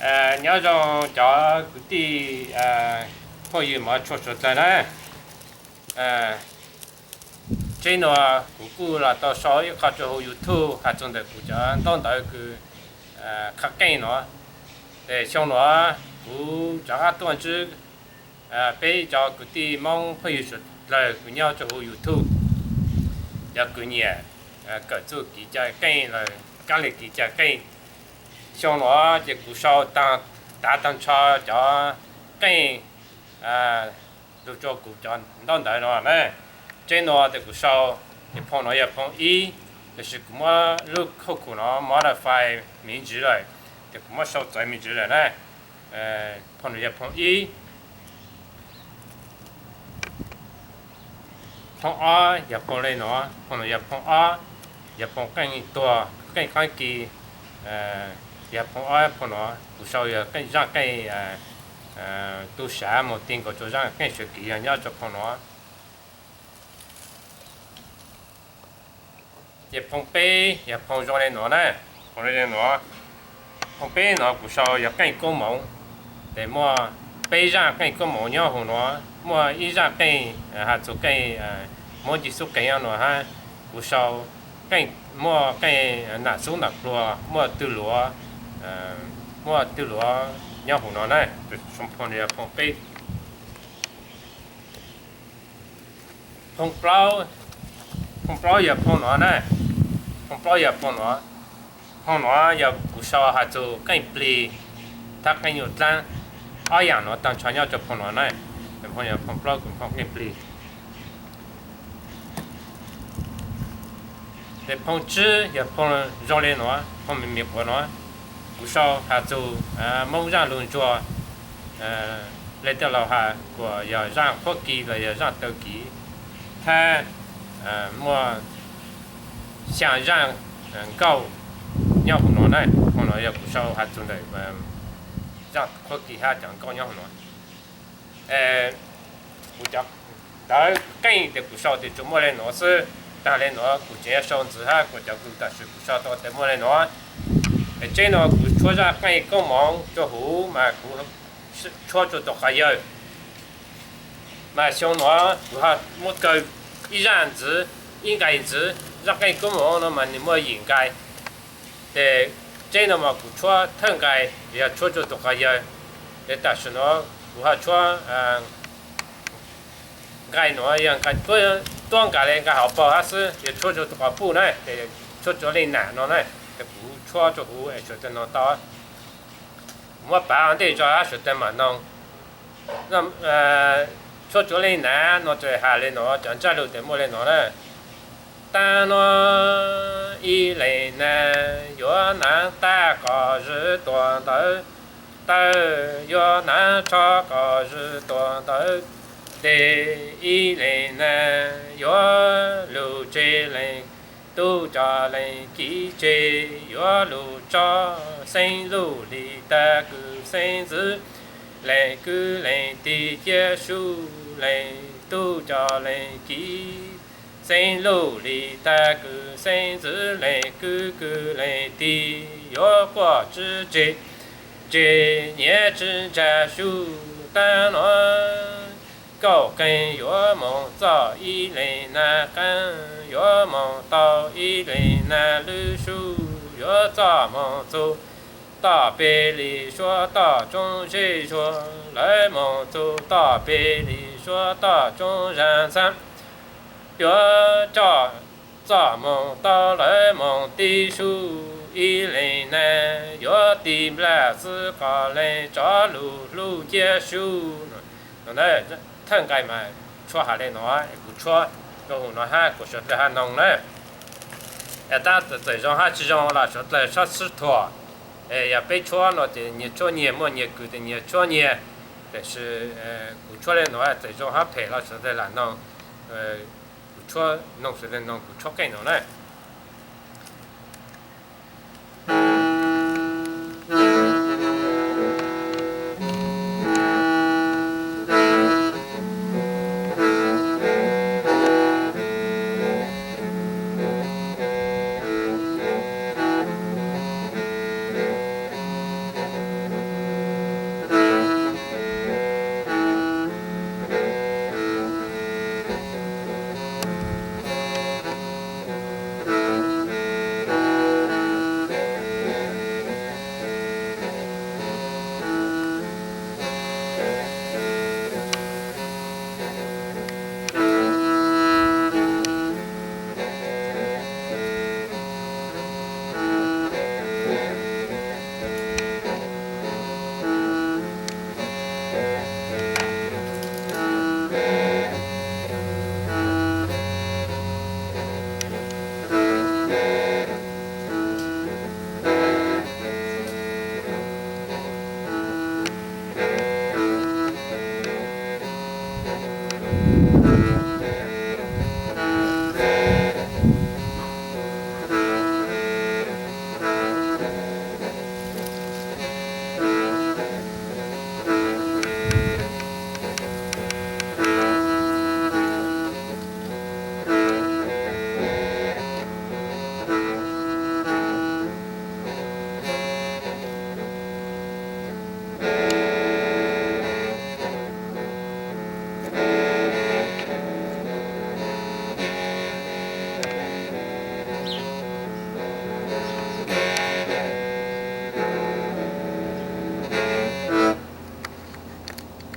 Nyob zoo cov kwv tij phooj ywg mov tshua suav dlawg na. Tseeb nuav kuv kuj los tau sau ib qho rua huv YouTube has txug ntawm kuv cov ntaub ntawv kws qhav qeej nuav. Ces xyoo nuav kuv rov qab tuaj ntsib peb cov kwv tij Moob phooj ywg suav dlawg kws nyob rua huv YouTube, cov kws nyiam kawm txuj kev cai qeej lawm, kab li kev cai qeej. Xyoo nuav ces kuv sau taag, tav taag nrho cov qeej lug rua kuv cov ntaub ntawv nuav na. Tseeb nuav tes kuv sau, ces phoo nuav yog phoo ib, tab sis kuv muab lub khauj khum nuav modify me ntsis lawm, ces kuv muab sau txawv me ntsis lawm na. Phoo nuav yog phoo ib. Phoo ob yog phoo le nuav, phoo nuav yog phoo ob, yog phoo qeej tuag, qeej qaab kis. Yog phoo ob, phoo nuav kuv sau yog qeej, zaaj qeej tu sav moog ti nkaus rua zaaj qeej suav kev yog nyob rua phoo nuav. Ces phoo peb yog phoo zoo le nuav na, phoo zoo le nuav. Phoo peb nuav kuv sau yog qeej koob moov, ces muaj peb zaaj qeej koob moov nyob huv nuav, muaj ib zaaj qeej has txug qeej Hmoob Yexus Khees nyob nuav hab. Kuv sau qeej, muaj qeej nam xub nam pluag, muaj twg luav, muaj twg luav nyob huv nuav na. Phoo peb. Phoo plaub, phoo plaub yog phoo nuav na, phoo plaub yog phoo nuav. Phoo nuav yog kuv sau has txug qeej plig thab qeej nyuj dlaab, ob yaam nuav taag nrho nyob rua phoo nuav na. Phoo plaub kws phoo qeej plig. Ces phoo tsib yog phoo zoo le nuav, phoo me me quav nuav, kuv sau has txug Moob zaaj lug ntsuag, le tej laug has kuas yog zaaj qhuab kis los yog zaaj taw kis, thab muaj xyaa zaaj nkauj nyob huv nuav na. Phoo nuav yog kuv sau has txug ntawm zaaj qhuab kis hab cov nkauj nyob huv nuav. Kuv cov ntawv qeej tes kuv sau tes tsuas muaj le nuav xwb, taag le nuav kuv tseem yuav sau ntxiv hab kuas cov kws tam sim kuv sau tau tes muaj le nuav. Tseeb nuav kuv tshuab zaaj qeej koob moov rua huv mas kuv tshuab rua tus quas yawg. Mas xyoo nuav kuv ho muab kaw ib zaaj ntxiv, ib nqai ntxiv, zaaj qeej koob moov no mas nwg muaj yim nqai. Ces tseeb nuav mas kuv tshuab thawj nqai yog tshuab rua tus quas yawg. Ces tam sim nuav kuv ho tshuab nqai nuav yog nqai tuab nqai le nqai hauv paug hab xwb, yog tshuab rua tus quas puj na, ces tshuab rua leej nam no na. Ces kuv tshuab rua huv es suav dlawg noog tau. Kuv muab pav ua ntej tso hab suav dlawg mam noog. Tshuab rua leej nam no tes has le nuav, cov ntsaj lug tes muaj le nuav na. Taag nuav ib leeg nam yuav naav tag kom zwm tuag ntawv, tawg yuav naav tsho kom zwm tuag ntawv, tes ib leeg nam yuav lug tseg leej tub coj leej kiv tseg, yuav lug tso xeeb lug li tag kws xeeb ntxwv, leej kwv leej tij ciaj su, leej tub coj leej kiv xeeb lug li tag kws xeeb ntxwv, leej kwv kwv leej tij yuav quaj tsw tseg, tseg nyiav tsw ntsag su. Taag nuav kauj qeeg yuav moog txoj ib leeg nam qaab, yuav moog tau ib leeg nam lwm su, yuav txoj moog txug toj peg li suav toj tsoob zej zuag, lawv moog txug toj peg li suav toj tsoob zag ntxhab, yuav coj txoj moog tau lawv moog tib su, ib leeg nam yuav tig nplaj xwb kom leej tsov lug hlub ciaj su. Thawj nqai mas tshuab has le nuav, kuv tshuab rua huv nuav hab kuas suav dlawg hab noog na. Tab txawm zoo hab tsi zoo los suav dlawg txhob sib thuam. Yog peb tshuab no ces nyias tshuab nyias, muaj nyias kws tes nyias tshuab nyias. Tab sis kuv tshuab le nuav txawm zoo hab phem los suav dlawg lam noog. Kuv tshuab, noog suav dlawg noog kuv tshuab qeej nuav na.